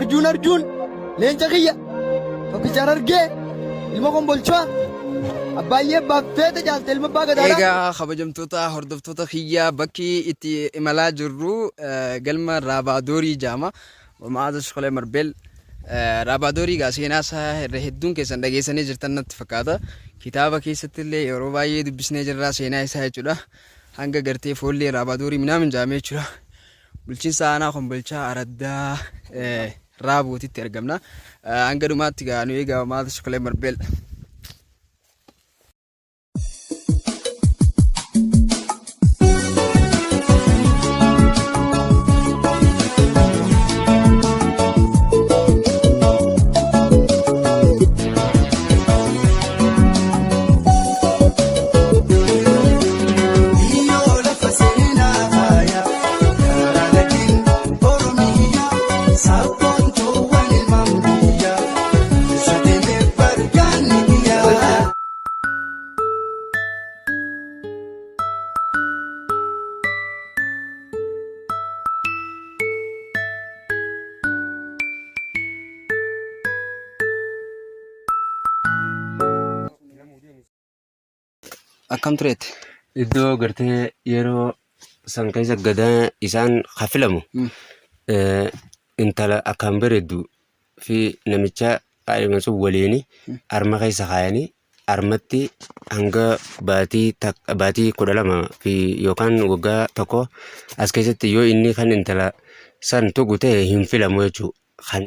Arjuun arjuun leenca kiyya tokkicha Harargee ilma kombolchaa abbaayyee abbaaf feete jaalte ilma abbaa gadaadhaa. Egaa kabajamtoota hordoftoota kiyyaa bakki itti imalaa jirru galma Raabaadorii jaama. Ma'aza Shokolee Marbeel. Raabaadorii egaa seenaa isaa irra hedduun keessan dhageessanii jirtan natti fakkaata. Kitaaba keessatti illee yeroo baay'ee dubbisnee jirra seenaa isaa jechuudha. Hanga gartee foollee Raabaadorii minaamin jaamee jechuudha. Bulchiinsa aanaa Kombolchaa araddaa Raabootitti argamna. Hanga dhumaatti gaa nu eegaa maaltu Shokolee Marbeel. Biyyoo lafa seenaa faaya karaa laggeen Oromiyaa sabboontuuwwan ilmaan biyyaa isa deemee bargaanni biyyaa. Akkam tureetti? Iddoo gartee yeroo san keessa gadaa isaan kafilamu intala akkaan bareeddu fi namicha qaadhiman sun waliin arma keessa kaayanii armatti hanga baatii baatii 12 fi yookaan waggaa tokko as keessatti yoo inni kan intala san tuqu ta'e hin filamu jechuudha. Kan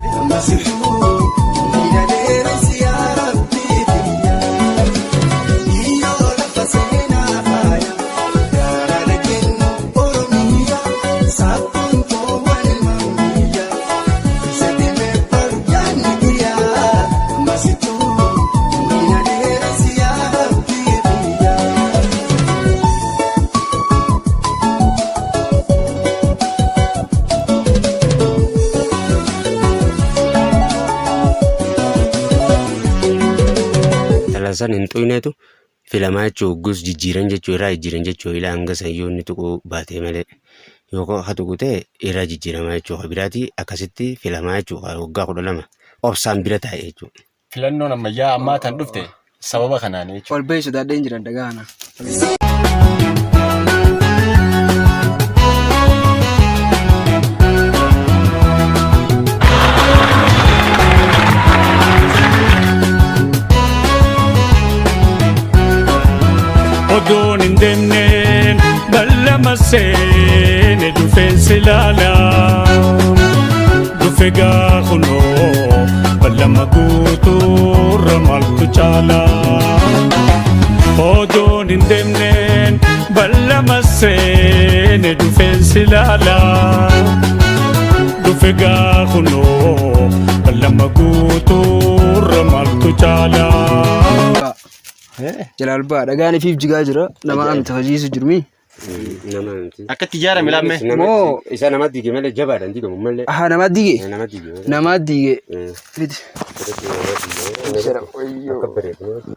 Intala san hin xuyneetu filamaa jechuu hoggus jijjiiran jechuu irraa jijjiiran jechuu ilaa hanga san yoo inni tuquu baatee malee yoo ka tuqu ta'e irraa jijjiiramaa jechuu ka biraatii akkasitti filamaa jechuu ka waggaa 12 obsaan bira taa'e jechuu. Filannoon ammayyaa ammaa tan dhufte sababa kanaani jechuudha. Ol bahii sodaadheen jiran dhagaa kana. Oduun hin deemneen ballama seene dhufeen si laala. Dhufe gaa kunoo ballama guutuurra maaltu caala. Oduun hin deemneen ballama seene dhufeen si laala. Dhufe gaa kunoo ballama guutuurra maaltu caala. Jalaal ba'a dhagaan ifiif jigaa jira nama amti hojiisu jirmi. Nama miti. Akka itti ijaarame laammee. Nama Moo- isa nama diige malee jabaadha hin diigamu malee. Ahaa nama diige Nama diige malee. nama diige Eh, fidi. sirriitti nama diige malee. Akka bareedu.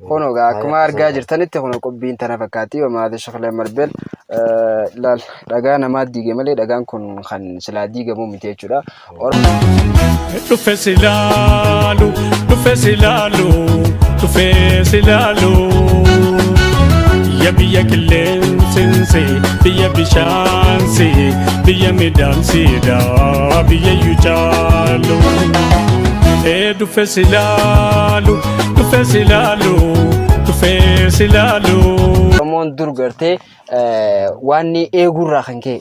Kun egaa akkuma argaa jirtanitti kun qubbiin tana fakkaatti maati shaklee marbeel laal dhagaa namaa diige malee dhagaan kun kan silaa diigamu miti jechuudha. Dhufe si laalu, dhufe si laalu, dhufe si laalu. Ya biyya qilleensinsi, biyya bishaansi, biyya midhaansiidha, biyya iyyuu caalu. Ee dhufe si laalu, dhufe si laalu, dhufe si laalu. Oromoon dur gartee waan eeguurraa kan ka'e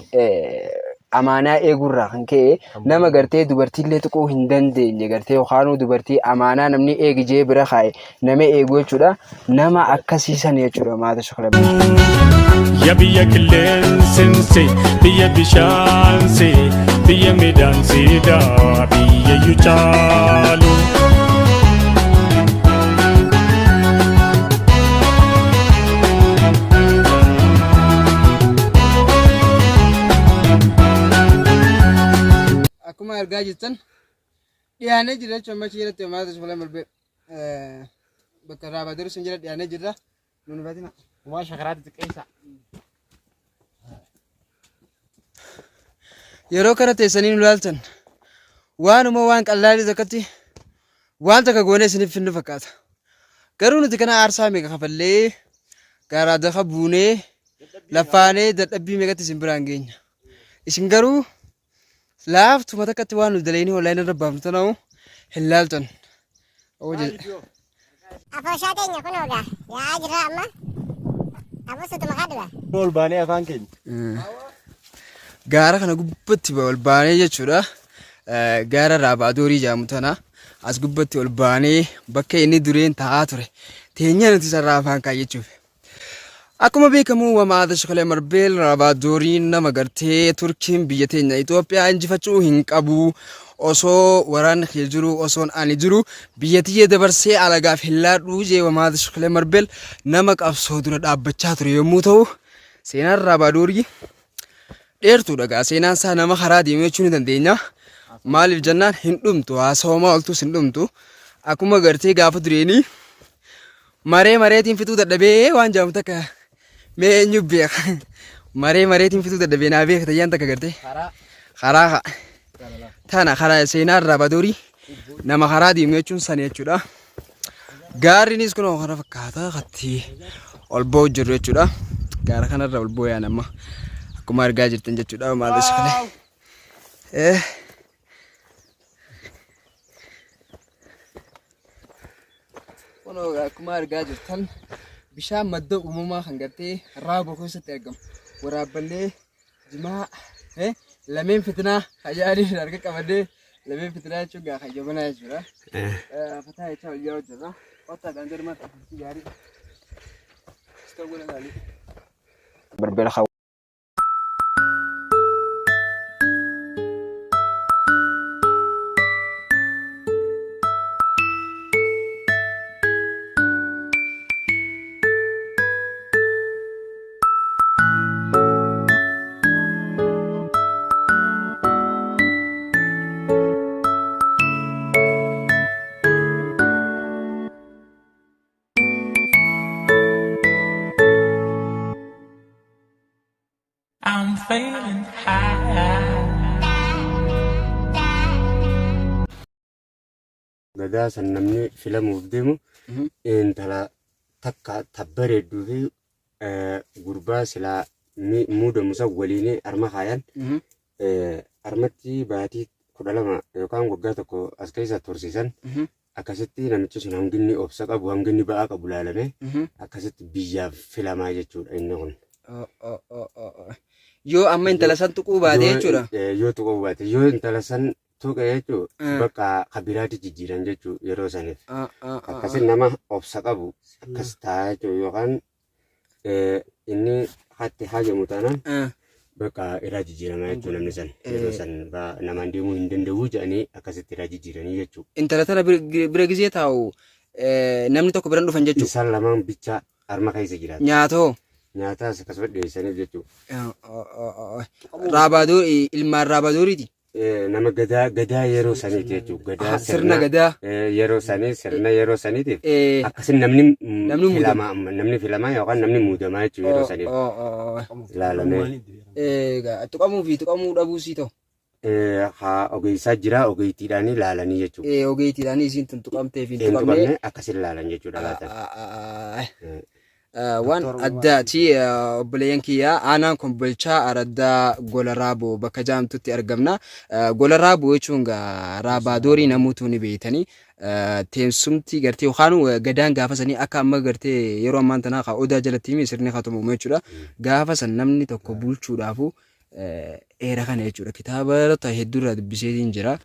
amaanaa eeguurraa kan ka'e nama gartee dubartiillee tuquu hin dandeenye gartee yookaanuu dubartii amaanaa namni eegi jee bira kaa'e nama eegu jechuudha. Nama akkasiisan jechuudha maata shakala. Ya biyya qilleensinsi, biyya bishaansi, biyya midhaansiidha, biyya iyyuu caalu. Akkuma argaa jirtan dhiyaanee jira jechuun amma achi jalatti maata shakala malbee bakka raabaa dursun jala dhiyaanee jirra. Nun hubatina. Waan shakaraatti xiqqeessa. Yeroo kana teessanii nu ilaaltan Waanuma waan qallaalii tokkotti waan takka goonee isiniif finnu fakkaata. Garuu nuti kana aarsaa meeqa kafallee gaaraa daka buunee laffaanee dadhabbii meeqatti isin biraan geenya. Isin garuu laaftuma takkatti waan nu dalaynee onlaayinii irra baafnu tana'u hin laaltan. Afooshaa teenya kunoo gaa yaa'aa jirra amma. Aboo sutuma kaadhu gaa. Ol baanee afaan keenya. Gaara kana gubbatti ol baanee jechuudha. Gaara Raabaadorii jedhamu tana as gubbatti ol baanee bakka inni dureen taa'aa ture. Teenya nuti isarraa afaan kaayyachuuf. Akkuma beekamu wamaata Shakalee Marbeel Raabadooriin nama gartee Turkiin biyya teenya Itoophiyaa injifachuu hin qabu. Osoo waraanni kiyya jiru osoon ani jiru biyya tiyya dabarsee alagaaf hin laadhu jee wamaata Shakalee Marbeel nama qabsoo dura dhaabbachaa ture yommuu ta'u seenaan Raabaadorii dheertuudha gaa seenaan isaa nama karaa deemu jechuu ni dandeenya. Maaliif jennaan hin dhumtu haasawamaa oltus hin dhumtu. Akkuma gartee gaafa dureenii Maree mareetiin fixuu dadhabee waan jedhamu takka mee eenyu beeka. Maree mareetiin fixuu dadhabee naa beeka tayyaan takka gartee. Karaa haa. Tana karaa seenaa irraa badorii nama karaa deemu jechuun sani jechuudha. Gaarrinis kunoo kana fakkaata katti ol ba'u jiru jechuudha. Gaara kanarra ol booyaan amma akkuma argaa jirtan jechuudha maal isa kana. Eh. Kunoo akkuma argaa jirtan bishaan madda uumamaa kan gartee raaboo keessatti argamu. Waraabbannee jimaa lameen fitinaa hayyaanii harka qabannee lameen fitinaa jechuun gaa kan jabanaa jechuudha. Fataa jechaa wayyaa hojjeta. Qottaa kan jedhamu gaarii. Barbara I'm feeling high. Gadaa san namni filamuuf deemu intala takka ta bareedduu fi gurbaa silaa muudamu san waliin arma kaayan armatti baatii 12 yookaan waggaa tokko as keessa tursiisan. Akkasitti namichi sun hanginni obsa qabu hanginni ba'aa qabu laalamee akkasitti biyyaaf filamaa jechuudha inni kun. Yoo amma intala san tuquu baate jechuudha. Yoo tuquu baate yoo intala san tuqe jechuun bakka kabiraatti jijjiiran jechuu yeroo saniif. Akkasi nama obsa qabu akkas ta'a jechuudha yookaan inni hatti hajamu taanaan bakka irraa jijjiiramaa jechuudha namni san yeroo san namaan deemuu hin danda'u jedhanii akkasitti irraa jijjiiranii jechuudha. Intala tana bira gizee taa'u namni tokko biran dhufan jechuudha. Isaan lamaan bichaa harma keessa jiraatu. Nyaatoo. Nyaataas akkasuma dhiyeessaniif jechuudha. Raabaadoo ilmaan raabadooriiti. Nama gadaa gadaa yeroo saniiti jechuudha. Gadaa Aha, sirna gadaa. yeroo sanii sirna yeroo saniitiif Eh, akkasi namni Namni muudama. filamaa namni filamaa yookaan namni muudamaa jechuudha yeroo saniif oh, oh, oh. ilaalamee. Egaa tuqamuu fi tuqamuu dhabuu sii ta'u. Haa ogeessaa jira ogeettiidhaan ilaalanii jechuudha. Ogeettiidhaan isiin tun tuqamtee fi hin Hin tuqamne. tuqamne akkasin ilaalan jechuudha laatan. Waan addaati obboleeyyan kiyya aanaan Kombolchaa araddaa Gola Raaboo bakka jaamtutti argamna. Gola Raaboo jechuun gaa Raabaadorii namuutuu ni beeytanii. Teessumti gartee yookaan gadaan gaafa sanii akka amma gartee yeroo ammaan tanaa kaa odaa jalatti himi sirni haa tumamu jechuudha. Gaafa san namni tokko bulchuudhaafu eera kana jechuudha. Kitaaba hedduu irraa dubbiseetiin jira.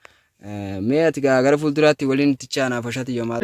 Mee ati gaa gara fuulduraatti waliin itti chaanaaf hashati yomaa.